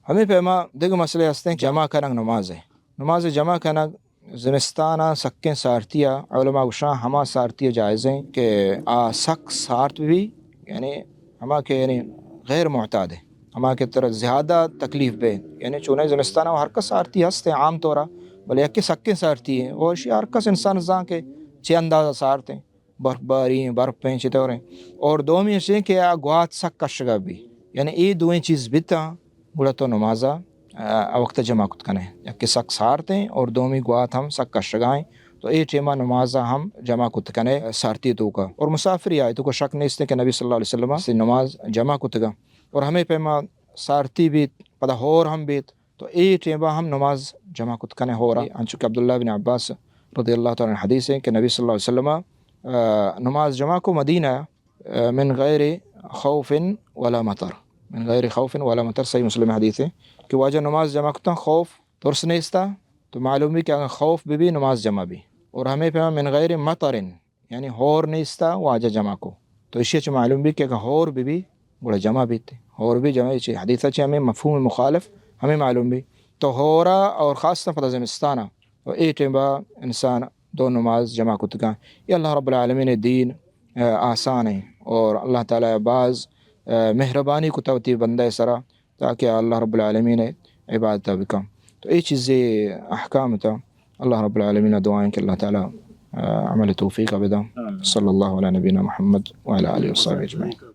ہمے پیما دگہ مسئلے ہستیں، جمع کنگ نماز ءِ۔ نماز جمع کنگ زمستان ءَ سکیں سارتی ءَ، علماء گوشاں ہما سارتی ءَ جائز ایں کہ آ سک سارت بہ بی، یعنی ہما کہ یعنی غیر معتاد ایں، ہما کہ ترا زیادہ تکلیف بہ، یعنی چونیں زمستان ءَ ہر کس سارتی ہستیں عام طور ءَ، بلے یکے سکیں سارتی ایں، اور اشی ہر کس انسان زان کہ چے اندازہ سارت ایں، برف باری ایں، برف ایں، چطور ایں۔ اور دومی اش ایں کہ آ گوات سک کشگا بی، یعنی اے دوئیں چیز بیتاں، گڑا تو نماز ءَ، آ، آ وقت ءَ جمع کت کن ئے۔ یکے سک سارت ایں اور دومی گوات ہم سک کشگا ایں، تو اے ٹیما نماز ءَ ہم جمع کت کن ئے سارتی توکا۔ اور مسافری آئی توکا شک نیست کہ نبی صلی اللہ علیہ وسلم ءَ نماز جمع کتگا۔ اور ہمے پیما سارتی بیت، پدا ہور ہم بیت، تو اے ٹیما ہم نماز جمع کت کن ئے ہورا۔ انچو کہ عبداللہ بن عباس رضی اللہ تعالی عنہ حدیث ایں کہ نبی صلی اللہ علیہ وسلم ءَ، آ، نماز جمع کو مدینہ، من غیر خوف ولا مطر، من غیر خوف ولا مطر، صحیح مسلم حدیث ایں کہ واجہ نماز جمع کتاں، خوف، ترس نیستا، تو معلوم بی کہ اگر خوف بہ بی نماز جمع بی۔ اور ہمے پیما من غیر مطر، یعنی ہور نیستا، واجہ جمع کو، تو اشی چہ معلوم بی کہ اگر ہور بہ بی گڑا جمع بیت۔ ہور بی جمع، چہ حدیث چہ ہمے مفہوم مخالف ہمے معلوم بی۔ تو ہورا اور خاص طور پدا زمستانا، تو اے ٹیما انسان دو نماز جمع کت کن۔ اے اللہ رب العالمین دین، آ، آسان ایں اور اللہ تعالی باز، آ، مہربانی کتا وتی بندہ سرا تاکہ اللہ رب العالمین عبادت بکن۔ تو اے چیزے احکام تا۔ اللہ رب العالمین دعا ایں کہ اللہ تعالی، آ، عمل توفیق بدا۔ آمین۔ صلی اللہ علی نبینا محمد وعلی آلہ وصحبہ اجمعین۔